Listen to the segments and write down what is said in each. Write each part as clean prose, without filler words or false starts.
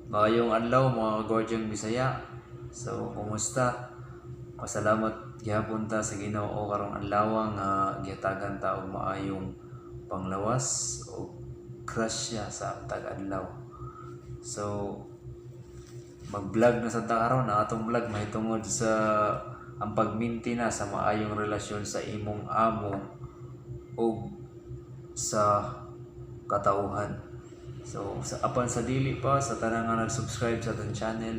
Maayong adlaw, mga kagwardyang Bisaya. So, kumusta? Pasalamat gihapon ta sa Ginoo karong adlaw nga gihatagan ta og maayong panglawas o grasya sa matag adlaw. So, mag-vlog na sa ta karon. Ang atong vlog mahitungod sa ang pagmintina sa maayong relasyon sa imong amo ug sa katawhan. So, sa apan sa dili pa sa tanan nga nag-subscribe sa atong channel,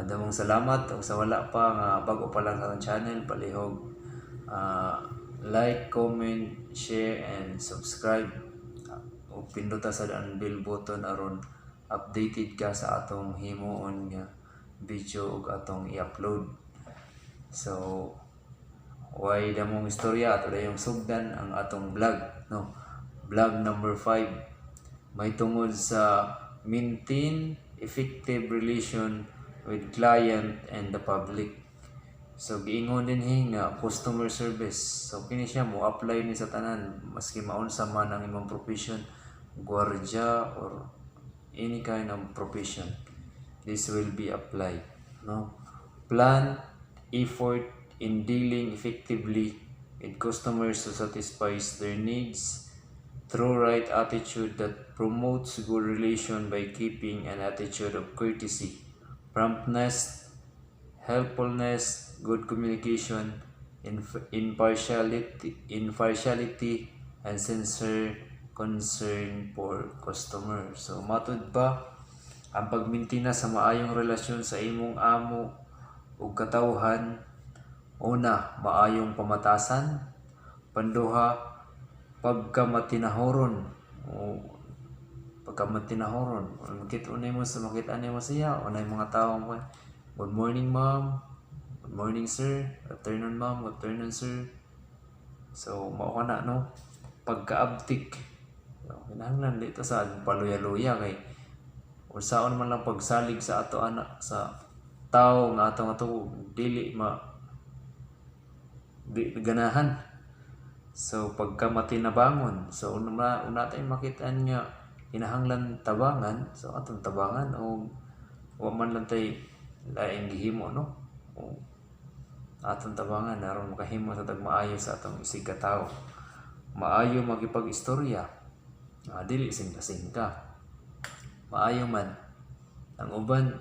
damong salamat, ug sa wala pa nga bag-o pa lang sa atong channel, palihog like, comment, share and subscribe. Ug pindota sa ang bell button aron updated ka sa atong himuon nga video ug atong i-upload. So, way damong istorya, ato dayong sugdan ang atong vlog, no? Vlog number 5 may tungod sa maintain effective relation with client and the public. So giingon dinhi nga customer service. So kini siya mo apply ni sa tanan maski maunsa man ang imong profession, gwardiya or any kind of profession. This will be applied, no? Plan effort in dealing effectively with customers to satisfy their needs through right attitude that promotes good relation by keeping an attitude of courtesy, promptness, helpfulness, good communication, impartiality, and sincere concern for customer. So, matud ba ang pagmintina sa maayong relasyon sa imong amo ug katawhan? Una, maayong pamatasan. Panduha, pagkamatinahuron o pagkamatinahuron. Makita nimo siya, unay mga tao mo, "Good morning, ma'am. Good morning, sir. Good afternoon, ma'am. Good afternoon, sir." So, mao ka na, no? Pagkaabtik. So, kinahanglan dito sa paluya-luya kay unsaon man lang pagsalig sa ato ana sa tao nga atong ato dili ma di ganahan. So pagka matinabangon, so una tayo makita nga kinahanglan tabangan, so atong tabangan o wa man lang tay laing gihimo, no? O atong tabangan aron makahimo sa tag maayo sa atong isig ka. Maayo makipag-istorya. Dili singka-singka. Maayo man. Ang uban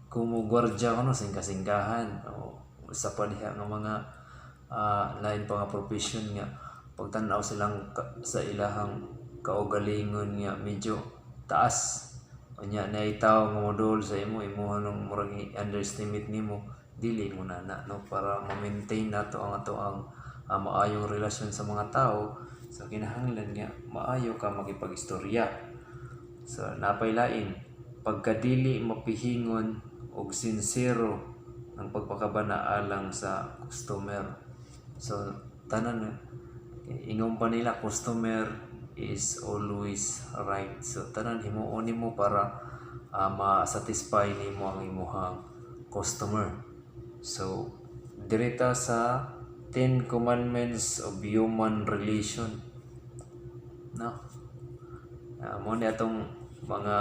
kung mo gwardya kuno, singka-singkahan o sa pa diha nga mga lain pa nga profession nga pagtan-aw silang sa ilahang kaugalingon nga medyo taas, unya naay tawo nga modol sa imo, imuha nung murag i-underestimate nimo. Dili mo na na, no? Para ma-maintain nato ang ato ang maayong relasyon sa mga tao, so kinahanglan nga maayo ka makipag-istorya. So napay lain, pagkadili mapihingon og sinsero ang pagpakabana alang sa customer. So tanan, ingon pa nila, customer is always right. So tanan himuon nimo para ma-satisfy nimo ang imuhang customer. So direta sa 10 Commandments of Human Relation, no? Mo ni atong mga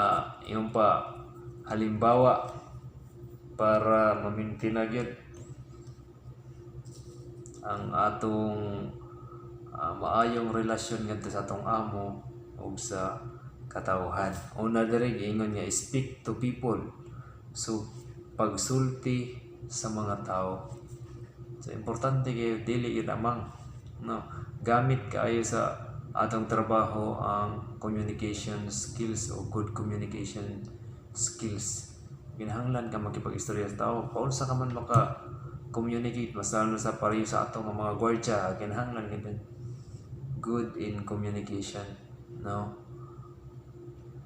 yung pa halimbawa para ma-maintain na gyud ang atong maayong relasyon ngadto sa atong amo ug sa katawhan. Una diri, giingon nga speak to people. So pagsulti sa mga tao. So importante kay dili yun amang, no? Gamit kaayo sa atong trabaho ang communication skills o good communication skills. Kinahanglan ka makipag-istorya sa tao. Paunsa ka man maka communicate, mas lalo sa pareho sa atong mga gwardiya, kinahanglan gyud good in communication, no?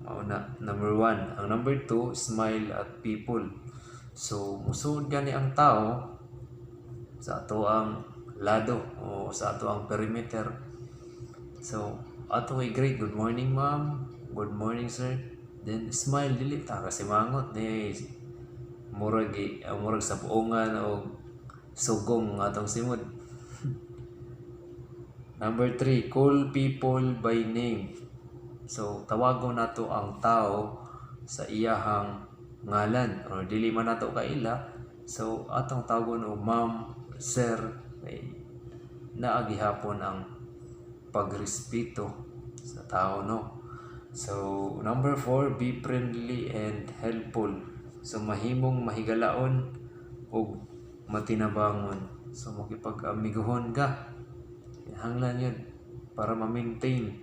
Mao na number one. Ang number two, smile at people. So musuod gani ang tao sa ato ang lado o sa ato ang perimeter, so ato i-greet, "Good morning, ma'am. Good morning, sir." Then smile, dili ta kasi mangot ni murag sa puongan o sugong ang atong simod. Number three, call people by name. So, tawagon nato ang tao sa iyahang ngalan or dili man nato kaila, so atong tawagon og ma'am, sir, kay naa gihapon ang pagrespeto sa tao, no? So number 4, be friendly and helpful. So mahimong mahigalaon ug matinabangon. So makipag-amigohon ka, kinahanglan yun para ma-maintain.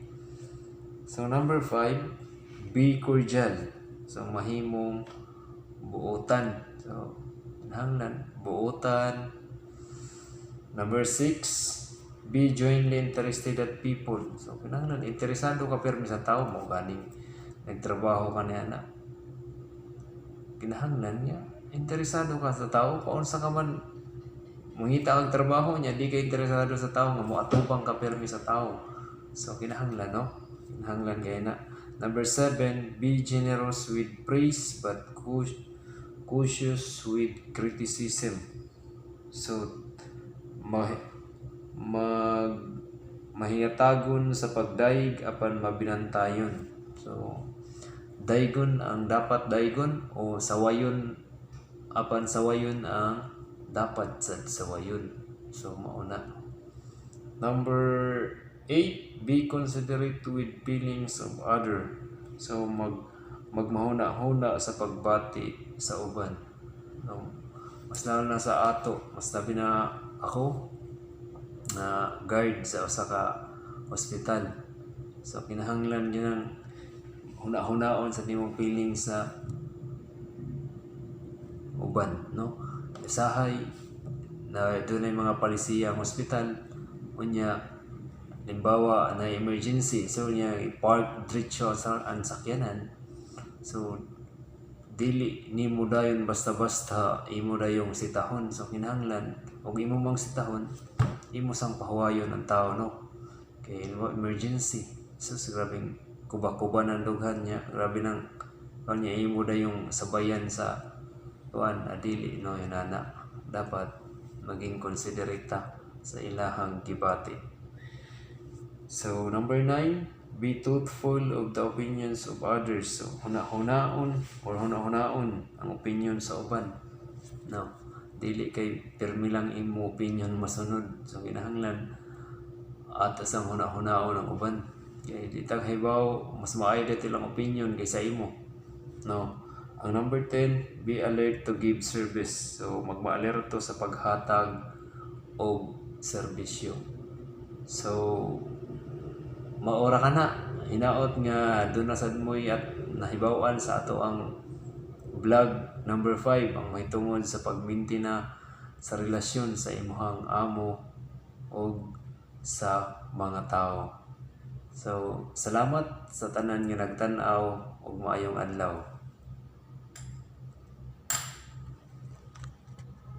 So number 5, be cordial. So mahimong buotan. So kinahanglan buotan. Number 6, be genuinely interested at people. So kinahanglan interesado ka permi sa tao mo, ganing nagtrabaho ka niya na. Kinahanglan niya interesado ka sa tao, paunsa ka man mangita kag trabaho niya, di ka interesado sa tao nga moatubang ka permi sa tao? So kinahanglan, no? Kinahanglan kay na. Number 7, be generous with praise but cautious with criticism. So mag mahiyatagon sa pagdayeg apan mabinantayon. So daygon ang dapat daygon o sawayon, apan sawayon ang dapat sad sawayon. So mao na. Number 8, be considerate with feelings of other. So magmahuna-huna sa pagbati sa uban. No, mas lalo na sa ato, mas labi na ako na guard sa usa ka hospital. So kinahanglan gyud ang huna-hunaon sa nimong feelings sa uban, no? Usahay na dunay mga palisiya ang hospital, unya halimbawa na emergency, so niya i-park diretso sa ang sakyanan. So dili nimo dayon basta-basta imo dayong sitahon. So kinahanglan og imo mang sitahon, imo sang pahuwayon ang tao, no? Kay emergency. So grabeng kuba-kuba ng dughan niya, grabe nang kanya, imo dayong sabayan sa kuan, adili, no? Yun ana, dapat maging considerate ta sa ilahang gibati. So number 9, be thoughtful of the opinions of others. So huna-hunaon or huna-hunaon ang opinion sa uban, no? Dili kay pirmi lang imo opinion masunod. So kinahanglan ato sang huna-hunaon ang uban kay di ta kahibaw, mas maayo dito ilang opinion kaysa imo, no? Ang number 10, be alert to give service. So magmaalerto sa paghatag og serbisyo. So maora ka na. Hinaot nga duna sad mo'y at nahibaw-an sa ato ang vlog number 5, ang mahitungod sa pagmintina sa relasyon sa imuhang amo og sa mga tao. So salamat sa tanan nga nagtan-aw ug maayong adlaw.